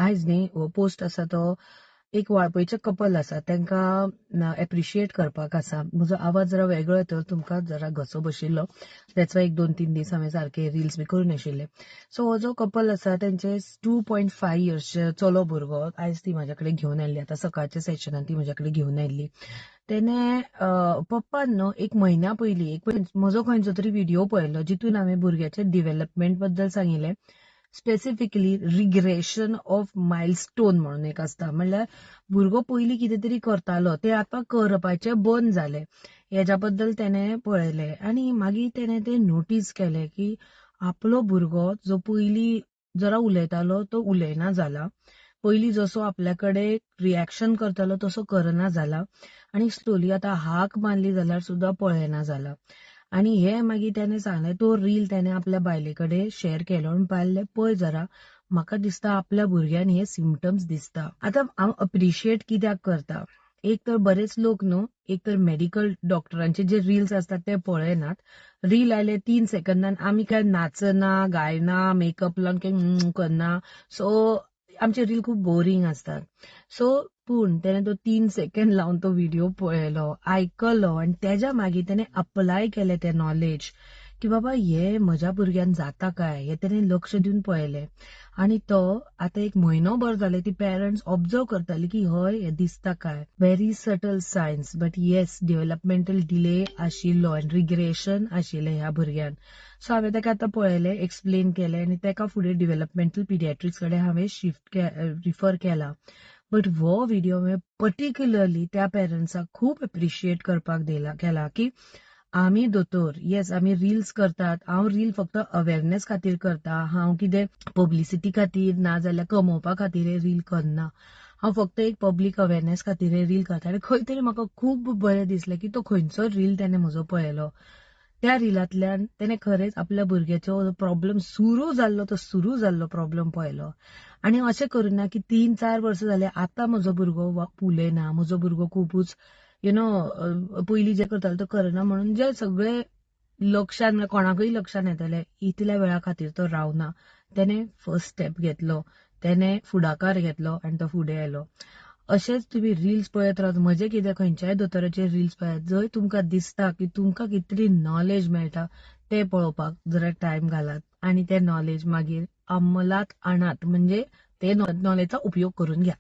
आयज न्ही हो पोस्ट आसा तो एक वाळपयचें कपल आसा, तांकां एप्रिशिएट करपाक आसा. म्हजो आवाज जरा वेगळो येतलो तुमकां, जरा घसो बशिल्लो, that's why 1-2-3 दीस हांवें सारके रिल्स बी करूं नाशिल्ले. सो हो जो कपल आसा तेंचे 2.5 इयर्सचे चलो भुरगो आयज ती म्हाज्या कडेन घेवन आयिल्ली. आतां सकाळच्या सेशनान ती म्हाज्या कडेन घेवन आयिल्ली. तेणे पप्पान न्हू एक म्हयन्या पयलीं एक म्हजो खंयचो तरी व्हिडिओ पळयलो जितून हांवें भुरग्याच्या डिवेलपमेंट बद्दल सांगिल्लें. स्पेसिफिकली रिग्रेशन ऑफ मायलस्टोन म्हणून एक आसता, म्हणल्यार भुरगो पयलीं कितें तरी करतालो तें आतां करपाचें बंद जालें, हेज्या बद्दल तेणें पळयलें आनी मागीर तेणें तें नोटीस केलें की आपलो भुरगो जो पयलीं जरा उलयतालो तो उलयना जाला, पयलीं जसो आपल्या कडेन रिएक्शन करतालो तसो करना जाला आनी स्लोली आतां हाक मारली जाल्यार सुद्दां पळयना जाला. आनी हे मागीर तेणें सांगलें, तो रील तेणें आपल्या बायले कडेन शेअर केलो आनी बायले पळय जरा म्हाका दिसता आपल्या भुरग्यान हे सिमटम्स दिसता. आतां हांव अप्रिशिएट कित्याक करता, एक तर बरेच लोक न्हू एक तर मेडिकल डॉक्टरांचे जे रिल्स आसतात ते पळयनात. रील आयले 3 सेकंदान आमी काय नाचना गायना मेकअप लावन काय करना, सो आमचे रील खूब बोरींग आसतात. सो पूण तेणें तो 3 सेकंड लावन तो व्हिडिओ पळयलो, आयकलो आनी तेज्या मागीर तेणें अप्लाय केलें तें नॉलेज की बाबा हे म्हज्या भुरग्यान जाता काय, हे तेणें लक्ष दिवन पळयलें. आनी तो आतां एक म्हयनोभर जालें ती पेरंट्स ऑब्जर्व करताली की हय हें दिसता काय. Very subtle signs but yes developmental delay आशिल्लो आनी रिग्रेशन आशिल्लें ह्या भुरग्यान. सो हांवें ताका आतां पळयलें, एक्सप्लेन केलें आनी ताका फुडें डिवेलपमेंटल पिडियाट्रिक्स कडेन हांवें शिफ्ट रिफर केला. बट हो व्हिडिओ हांवें पर्टिक्युलरली त्या पेरंट्साक खूब एप्रिशिएट करपाक केला की आमी दोतोर, येस आमी रिल्स करतात, हांव रील फक्त अवेरनेस खातीर करता, हांव कितें पब्लिसिटी खातीर ना जाल्यार कमोवपा खातीर हे रील करना, हांव फक्त एक पब्लीक अवेरनेस खातीर हे रील करता. आनी खंय तरी म्हाका खूब बरें दिसलें की तो खंयचो रील तेणें म्हजो पळयलो, त्या रिलांतल्यान तेणें खरेंच आपल्या भुरग्याचो प्रॉब्लम सुरू जाल्लो तो सुरू जाल्लो प्रॉब्लम पळयलो. आनी अशें करुना की 3-4 वर्सां जाले आतां म्हजो भुरगो उलयना, म्हजो भुरगो खुबूच you know पयलीं जें करतालो तो करना म्हणून जे सगळे लक्षान म्हणल्यार कोणाकूय लक्षान येतलें इतल्या वेळा खातीर तो रावना. तेणें फर्स्ट स्टेप घेतलो, तेणें फुडाकार घेतलो आनी तो फुडें आयलो. अशेंच तुमी रिल्स पळयत रावत, म्हजें कितें खंयच्याय दोतोराचे रिल्स पळयात जंय तुमकां दिसता की तुमकां कितली नॉलेज मेळटा तें पळोवपाक जरा टायम घालात आनी तें नॉलेज मागीर अंमलात आणात, म्हणजे ते नॉलेजचा उपयोग करून घ्या.